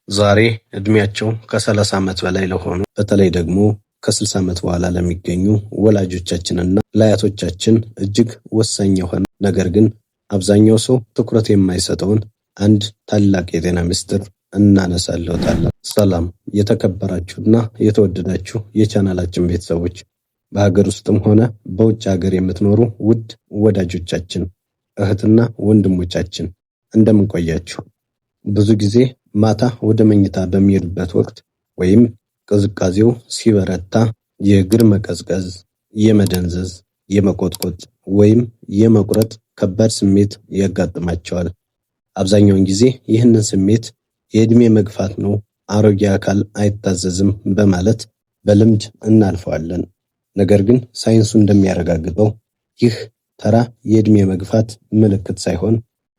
ዛሬ ዕድሜያቸው ከ30 ዓመት በላይ ለሆኑ፣ በተለይ ደግሞ ከ60 ዓመት በኋላ ለሚገኙ ወላጆቻችንና ለአያቶቻችን እጅግ ወሳኝ የሆነ፣ ነገር ግን አብዛኛው ሰው ትኩረት የማይሰጠውን አንድ ታላቅ የጤና ምስጢር እናነሳለታለን። ሰላም የተከበራችሁና የተወደዳችሁ የቻናላችን ቤተሰቦች፣ በሀገር ውስጥም ሆነ በውጭ ሀገር የምትኖሩ ውድ ወዳጆቻችን፣ እህትና ወንድሞቻችን፣ እንደምን ቆያችሁ? ብዙ ጊዜ ማታ ወደ መኝታ በሚሄዱበት ወቅት ወይም ቅዝቃዜው ሲበረታ የእግር መቀዝቀዝ፣ የመደንዘዝ፣ የመቆጥቆጥ ወይም የመቁረጥ ከባድ ስሜት ያጋጥማቸዋል። አብዛኛውን ጊዜ ይህንን ስሜት የዕድሜ መግፋት ነው፣ አሮጌ አካል አይታዘዝም በማለት በልምድ እናልፈዋለን። ነገር ግን ሳይንሱ እንደሚያረጋግጠው ይህ ተራ የዕድሜ መግፋት ምልክት ሳይሆን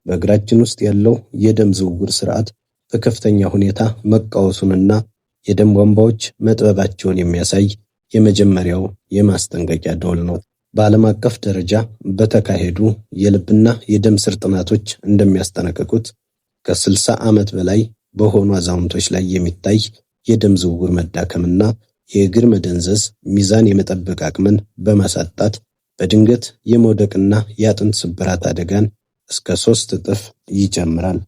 በእግራችን ውስጥ ያለው የደም ዝውውር ስርዓት በከፍተኛ ሁኔታ መቃወሱንና የደም ቧንቧዎች መጥበባቸውን የሚያሳይ የመጀመሪያው የማስጠንቀቂያ ደወል ነው። በዓለም አቀፍ ደረጃ በተካሄዱ የልብና የደም ስር ጥናቶች እንደሚያስጠነቅቁት፣ ከ60 ዓመት በላይ በሆኑ አዛውንቶች ላይ የሚታይ የደም ዝውውር መዳከምና የእግር መደንዘዝ ሚዛን የመጠበቅ አቅምን በማሳጣት በድንገት የመውደቅና የአጥንት ስብራት አደጋን እስከ 3 እጥፍ ይጨምራል።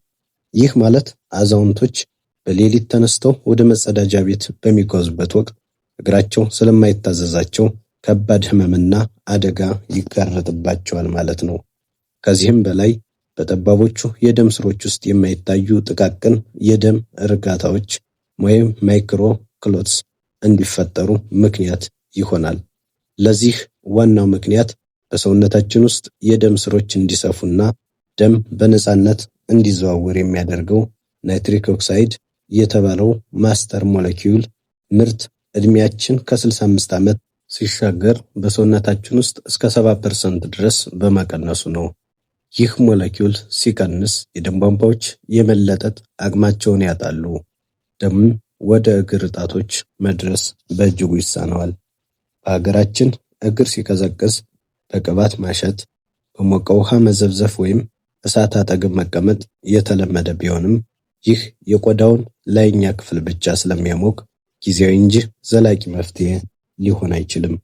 ይህ ማለት አዛውንቶች በሌሊት ተነስተው ወደ መጸዳጃ ቤት በሚጓዙበት ወቅት እግራቸው ስለማይታዘዛቸው ከባድ ህመምና አደጋ ይጋረጥባቸዋል ማለት ነው። ከዚህም በላይ በጠባቦቹ የደም ስሮች ውስጥ የማይታዩ ጥቃቅን የደም እርጋታዎች ወይም micro clots እንዲፈጠሩ ምክንያት ይሆናል። ለዚህ ዋናው ምክንያት በሰውነታችን ውስጥ የደም ስሮች እንዲሰፉና ደም በነፃነት እንዲዘዋወር የሚያደርገው nitric oxide የተባለው master molecule ምርት ዕድሜያችን ከ65 ዓመት ሲሻገር በሰውነታችን ውስጥ እስከ 70% ድረስ በመቀነሱ ነው። ይህ ሞለኪውል ሲቀንስ የደም ቧንቧዎች የመለጠጥ አቅማቸውን ያጣሉ። ደምም ወደ እግር ጣቶች መድረስ በእጅጉ ይሳነዋል። በሀገራችን እግር ሲቀዘቅዝ በቅባት ማሸት፣ በሞቀ ውሃ መዘፍዘፍ ወይም እሳት አጠገብ መቀመጥ የተለመደ ቢሆንም፣ ይህ የቆዳውን ላይኛ ክፍል ብቻ ስለሚያሞቅ ጊዜያዊ እንጂ ዘላቂ መፍትሄ ሊሆን አይችልም።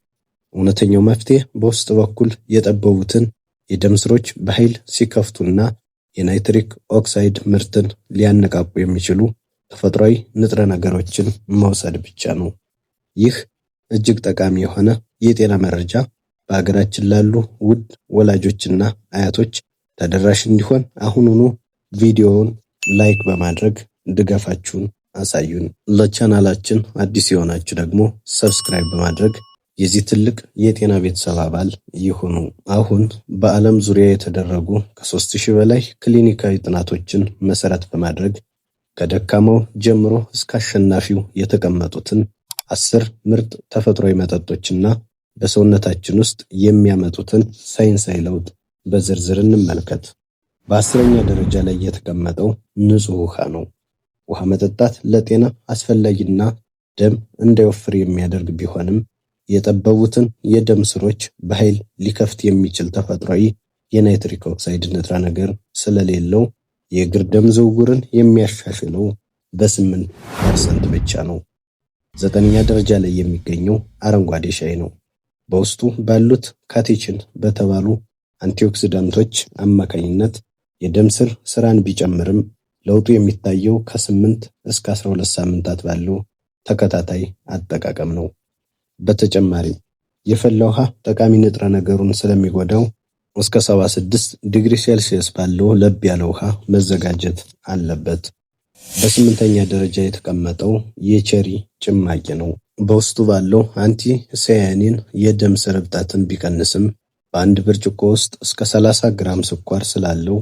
እውነተኛው መፍትሄ በውስጥ በኩል የጠበቡትን የደም ስሮች በኃይል ሲከፍቱና የ nitric oxide ምርትን ሊያነቃቁ የሚችሉ ተፈጥሯዊ ንጥረ ነገሮችን መውሰድ ብቻ ነው። ይህ እጅግ ጠቃሚ የሆነ የጤና መረጃ በሀገራችን ላሉ ውድ ወላጆችና አያቶች ተደራሽ እንዲሆን አሁኑኑ ቪዲዮውን like በማድረግ ድጋፋችሁን አሳዩን። ለቻናላችን አዲስ የሆናችሁ ደግሞ subscribe በማድረግ የዚህ ትልቅ የጤና ቤተሰብ አባል ይሁኑ። አሁን በዓለም ዙሪያ የተደረጉ ከ3000 በላይ ክሊኒካዊ ጥናቶችን መሰረት በማድረግ ከደካማው ጀምሮ እስከ አሸናፊው የተቀመጡትን 10 ምርጥ ተፈጥሯዊ መጠጦችና በሰውነታችን ውስጥ የሚያመጡትን ሳይንሳዊ ለውጥ በዝርዝር እንመልከት። በ10ኛ ደረጃ ላይ የተቀመጠው ንጹህ ውሃ ነው። ውሃ መጠጣት ለጤና አስፈላጊና ደም እንዳይወፍር የሚያደርግ ቢሆንም፣ የጠበቡትን የደም ስሮች በኃይል ሊከፍት የሚችል ተፈጥሯዊ የ nitric oxide ንጥረ ነገር ስለሌለው የእግር ደም ዝውውርን የሚያሻሽለው በ8% ብቻ ነው። ዘጠነኛ ደረጃ ላይ የሚገኘው አረንጓዴ ሻይ ነው። በውስጡ ባሉት catechin በተባሉ antioxidant ኦች አማካኝነት የደም ስር ስራን ቢጨምርም፣ ለውጡ የሚታየው ከ8 እስከ 12 ሳምንታት ባለው ተከታታይ አጠቃቀም ነው። በተጨማሪም የፈላ ውሃ ጠቃሚ ንጥረ ነገሩን ስለሚጎዳው እስከ 76 ዲግሪ ሴልሲየስ ባለው ለብ ያለ ውሃ መዘጋጀት አለበት። በስምንተኛ ደረጃ የተቀመጠው የ cherry ጭማቂ ነው። በውስጡ ባለው anthocyanin የደም ስር እብጠትን ቢቀንስም፣ በአንድ ብርጭቆ ውስጥ እስከ 30 ግራም ስኳር ስላለው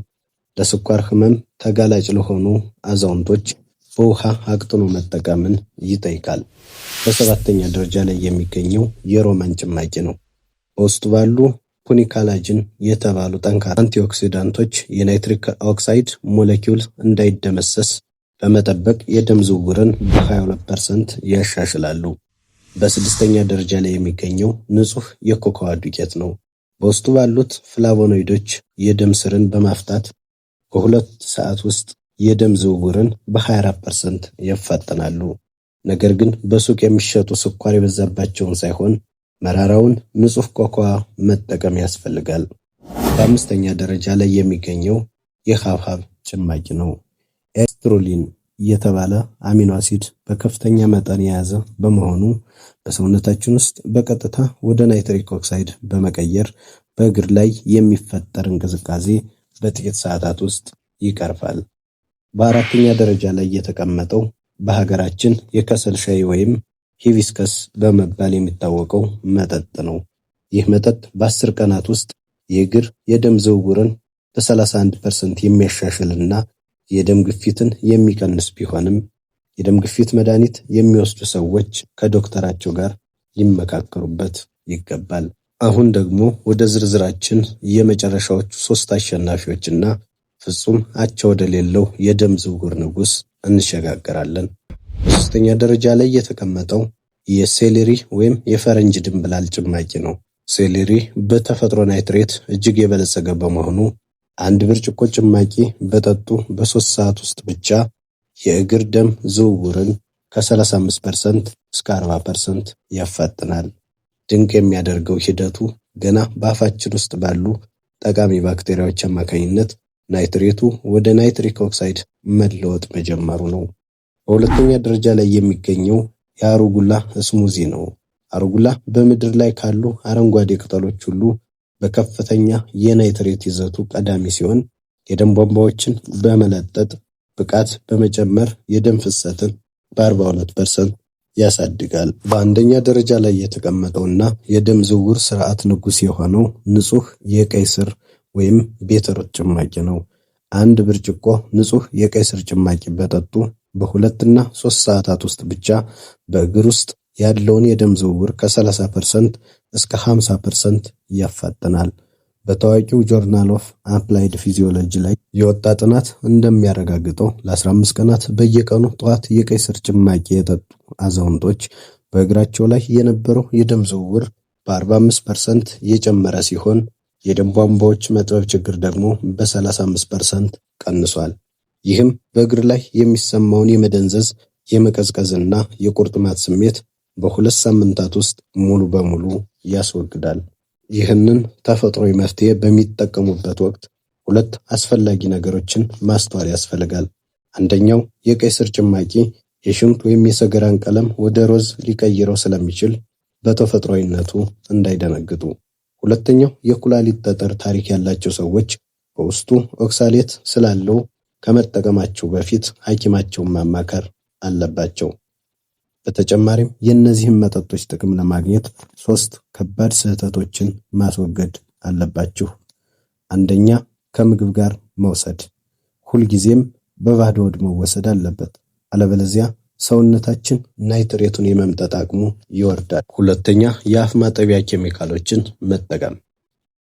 ለስኳር ህመም ተጋላጭ ለሆኑ አዛውንቶች በውሃ አቅጥኖ መጠቀምን ይጠይቃል። በሰባተኛ ደረጃ ላይ የሚገኘው የሮማን ጭማቂ ነው። በውስጡ ባሉ punicalagin የተባሉ ጠንካራ antioxidant ኦች የ nitric oxide ሞለኪውል እንዳይደመሰስ በመጠበቅ የደም ዝውውርን በ22% ያሻሽላሉ። በስድስተኛ ደረጃ ላይ የሚገኘው ንጹህ የኮኮዋ ዱቄት ነው። በውስጡ ባሉት flavonoid ኦች የደም ስርን በማፍታት በ2 ሰዓት ውስጥ የደም ዝውውርን በ24% ያፋጥናሉ። ነገር ግን በሱቅ የሚሸጡ ስኳር የበዛባቸውን ሳይሆን መራራውን ንጹህ ኮኮዋ መጠቀም ያስፈልጋል። በአምስተኛ ደረጃ ላይ የሚገኘው የሐብሐብ ጭማቂ ነው። L-citrulline የተባለ amino acid በከፍተኛ መጠን የያዘ በመሆኑ በሰውነታችን ውስጥ በቀጥታ ወደ nitric oxide በመቀየር በእግር ላይ የሚፈጠር እንቅስቃሴ በጥቂት ሰዓታት ውስጥ ይቀርፋል። በአራተኛ ደረጃ ላይ የተቀመጠው በሀገራችን የከሰል ሻይ ወይም hibiscus በመባል የሚታወቀው መጠጥ ነው። ይህ መጠጥ በ10 ቀናት ውስጥ የእግር የደም ዝውውርን በ31% የሚያሻሽልና የደም ግፊትን የሚቀንስ ቢሆንም፣ የደም ግፊት መድኃኒት የሚወስዱ ሰዎች ከዶክተራቸው ጋር ሊመካከሩበት ይገባል። አሁን ደግሞ ወደ ዝርዝራችን የመጨረሻዎቹ ሶስት አሸናፊዎችና ፍጹም አቻ ወደሌለው የደም ዝውውር ንጉስ እንሸጋገራለን። በሶስተኛ ደረጃ ላይ የተቀመጠው የ celery ወይም የፈረንጅ ድንብላል ጭማቂ ነው። Celery በተፈጥሮ nitrate እጅግ የበለጸገ በመሆኑ አንድ ብርጭቆ ጭማቂ በጠጡ በ3 ሰዓት ውስጥ ብቻ የእግር ደም ዝውውርን ከ35% እስከ 40% ያፋጥናል። ድንቅ የሚያደርገው ሂደቱ ገና በአፋችን ውስጥ ባሉ ጠቃሚ ባክቴሪያዎች አማካኝነት nitrate ኡ ወደ nitric oxide መለወጥ መጀመሩ ነው። በሁለተኛ ደረጃ ላይ የሚገኘው የ arugula smoothie ነው። Arugula በምድር ላይ ካሉ አረንጓዴ ቅጠሎች ሁሉ በከፍተኛ የ nitrate ይዘቱ ቀዳሚ ሲሆን፣ የደም ቧንቧዎችን በመለጠጥ ብቃት በመጨመር የደም ፍሰትን በ42% ያሳድጋል። በአንደኛ ደረጃ ላይ የተቀመጠውና የደም ዝውውር ስርዓት ንጉስ የሆነው ንጹህ የቀይ ስር ወይም beetroot ጭማቂ ነው። አንድ ብርጭቆ ንጹህ የቀይ ስር ጭማቂ በጠጡ በ2 እና 3 ሰዓታት ውስጥ ብቻ በእግር ውስጥ ያለውን የደም ዝውውር ከ30% እስከ 50% ያፋጥናል። በታዋቂው Journal of Applied Physiology ላይ የወጣ ጥናት እንደሚያረጋግጠው፣ ለ15 ቀናት በየቀኑ ጠዋት የቀይ ስር ጭማቂ የጠጡ አዛውንቶች በእግራቸው ላይ የነበረው የደም ዝውውር በ45% የጨመረ ሲሆን፣ የደም ቧንቧዎች መጥበብ ችግር ደግሞ በ35% ቀንሷል። ይህም በእግር ላይ የሚሰማውን የመደንዘዝ፣ የመቀዝቀዝና የቁርጥማት ስሜት በ2 ሳምንታት ውስጥ ሙሉ በሙሉ ያስወግዳል። ይህንን ተፈጥሯዊ መፍትሄ በሚጠቀሙበት ወቅት ሁለት አስፈላጊ ነገሮችን ማስተዋል ያስፈልጋል። አንደኛው፣ የቀይ ስር ጭማቂ የሽንት ወይም የሰገራን ቀለም ወደ ሮዝ ሊቀይረው ስለሚችል በተፈጥሯዊነቱ እንዳይደነግጡ። ሁለተኛው፣ የኩላሊት ጠጠር ታሪክ ያላቸው ሰዎች በውስጡ oxalate ስላለው ከመጠቀማቸው በፊት ሐኪማቸውን ማማከር አለባቸው። በተጨማሪም የእነዚህን መጠጦች ጥቅም ለማግኘት ሶስት ከባድ ስህተቶችን ማስወገድ አለባችሁ። አንደኛ፣ ከምግብ ጋር መውሰድ። ሁልጊዜም በባዶ ሆድ መወሰድ አለበት። አለበለዚያ ሰውነታችን nitrate ኡን የመምጠጥ አቅሙ ይወርዳል። ሁለተኛ፣ የአፍ ማጠቢያ ኬሚካሎችን መጠቀም።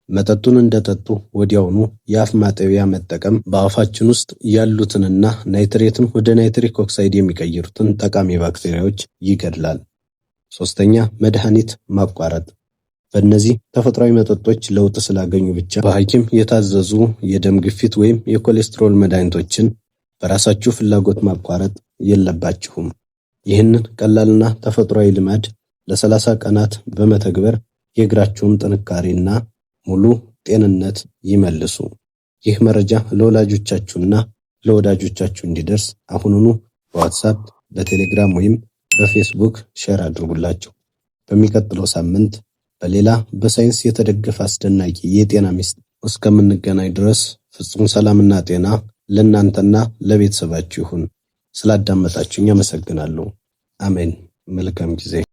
መጠጡን እንደጠጡ ወዲያውኑ የአፍ ማጠቢያ መጠቀም በአፋችን ውስጥ ያሉትንና nitrate ን ወደ nitric oxide የሚቀይሩትን ጠቃሚ ባክቴሪያዎች ይገድላል። ሶስተኛ፣ መድኃኒት ማቋረጥ። በእነዚህ ተፈጥሯዊ መጠጦች ለውጥ ስላገኙ ብቻ በሐኪም የታዘዙ የደም ግፊት ወይም የኮሌስትሮል መድኃኒቶችን በራሳችሁ ፍላጎት ማቋረጥ የለባችሁም። ይህንን ቀላልና ተፈጥሯዊ ልማድ ለ30 ቀናት በመተግበር የእግራችሁን ጥንካሬና ሙሉ ጤንነት ይመልሱ። ይህ መረጃ ለወላጆቻችሁና ለወዳጆቻችሁ እንዲደርስ አሁኑኑ በዋትሳፕ፣ በቴሌግራም ወይም በፌስቡክ share አድርጉላቸው። በሚቀጥለው ሳምንት በሌላ በሳይንስ የተደገፈ አስደናቂ የጤና ሚስጥር እስከምንገናኝ ድረስ ፍጹም ሰላምና ጤና ለእናንተና ለቤተሰባችሁ ይሁን። ስላዳመጣችሁኝ አመሰግናለሁ። አሜን። መልካም ጊዜ።